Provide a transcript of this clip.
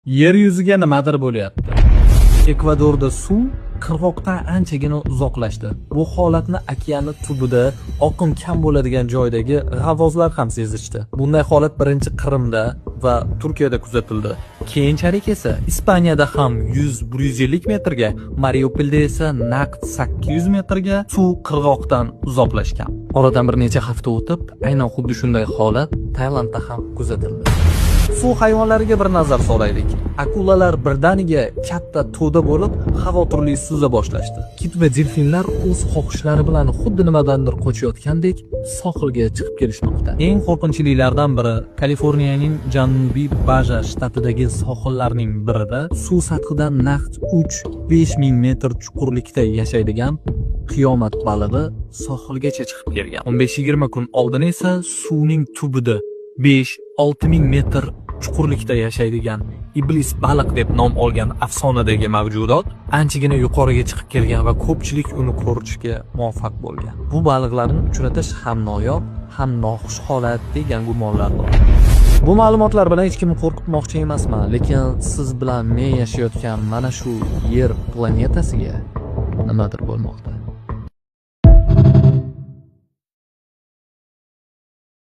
Yer yuziga nimadir bo'lyapti. Ekvadorda suv qirg'oqdan anchagina uzoqlashdi. Bu holatni okeani tubida oqim kam bo'ladigan joydagi g'avvoslar ham sezishdi. Bunday holat birinchi Qrimda va Turkiyada kuzatildi. Keyinchalik esa Ispaniyada ham 100-150 metrga, Mariupolda esa naq 800 metrga suv qirg'oqdan uzoqlashgan. Oradan bir necha hafta o'tib, aynan xuddi shunday holat Tailandda ham kuzatildi. Suv hayvonlariga bir nazar solaylik. Akulalar birdaniga katta to'da bo'lib, xavotirli suza boshlashdi. Kit va delfinlar o'z xohishlari bilan xuddi nimadandir qochayotgandek sohilga chiqib kelishmoqda. Eng qo'rqinchlilardan biri Kaliforniyaning Janubiy Baja shtatidagi sohillarning birida suv sathidan naq 3-5 ming metr chuqurlikda yashaydigan qiyomat balig'i sohilgacha chiqib kelgan. 15-20 kun oldin esa suvning tubida 5-6 ming metr chuqurlikda yashaydigan iblis baliq deb nom olgan afsonadagi mavjudot anchagina yuqoriga chiqib kelgan va ko'pchilik uni ko'rishga muvaffaq bo'lgan. Bu baliqlarni uchratish ham noyob, ham noxush holat degan gumonlar bor. Bu ma'lumotlar bilan hech kimni qo'rqitmoqchi emasman, lekin siz bilan men yashayotgan mana shu Yer planetasiga nimadir bo'lmoqda.